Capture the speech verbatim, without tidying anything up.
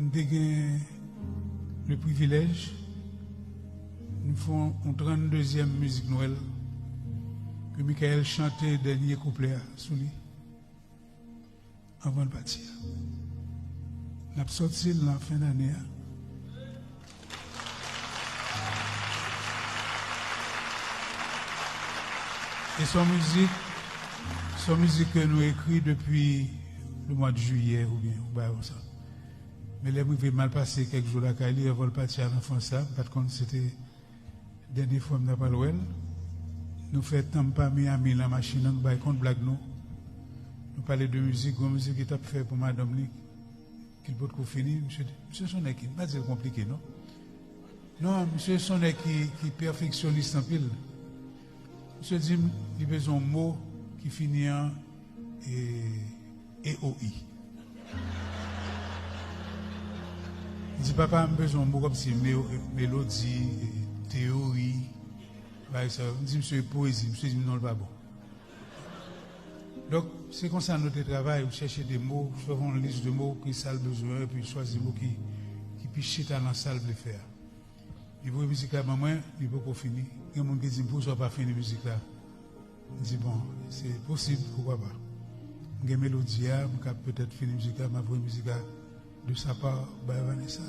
M te gen le privilèj, nou fè yon tranndezyèm mizik Nwèl ke Michael chante dènye kouplè a sou li anvan l pati a. N ap sòti l nan fen dane a. E se yon mizik, se yon mizik ke nou ekri depi le mwa de jiyè oubyen yon bagay konsa. Men lè m rive m al pase kèk jou lakay li, anvan l pati al an Frans la, m pa t konn se te dènye fwa m ta pral wè l. Nou fè Tampa Miami nan machin nan, nou bay kont blag nou. Nou pale de mizik, gwo mizik li t ap fè pou madanm li, ki l potko fini. Misye, misye se yon nèg ki, m pa di l konplike non. Non, misye se yon nèg ki, ki pèfeksyonis anpil. Misye di m li bezwen yon mo ki fini an e, E O I. Li di, "Papa, m bezwen yon mo kòmsi me-, melodi, e, teyori, bagay sa yo." M di, "Misye, e poezi." Misye di m, "Non, l pa bon." Donk, se konsa nou te travay, ou chèche de mo, ou fè yon lis de mo, ki sa l bezwen, epi chwazi mo ki, ki pi chita nan sa l vle fè a. Li voye mizik la ban mwen, li poko fini. Gen moun ki di m, "Poukisa w pa fini mizik la?" M di, "Bon, se posib, poukwa pa." M gen melodi a, m ka petèt fini mizik la, m ap voye mizik la de sa pa bay Vanessa.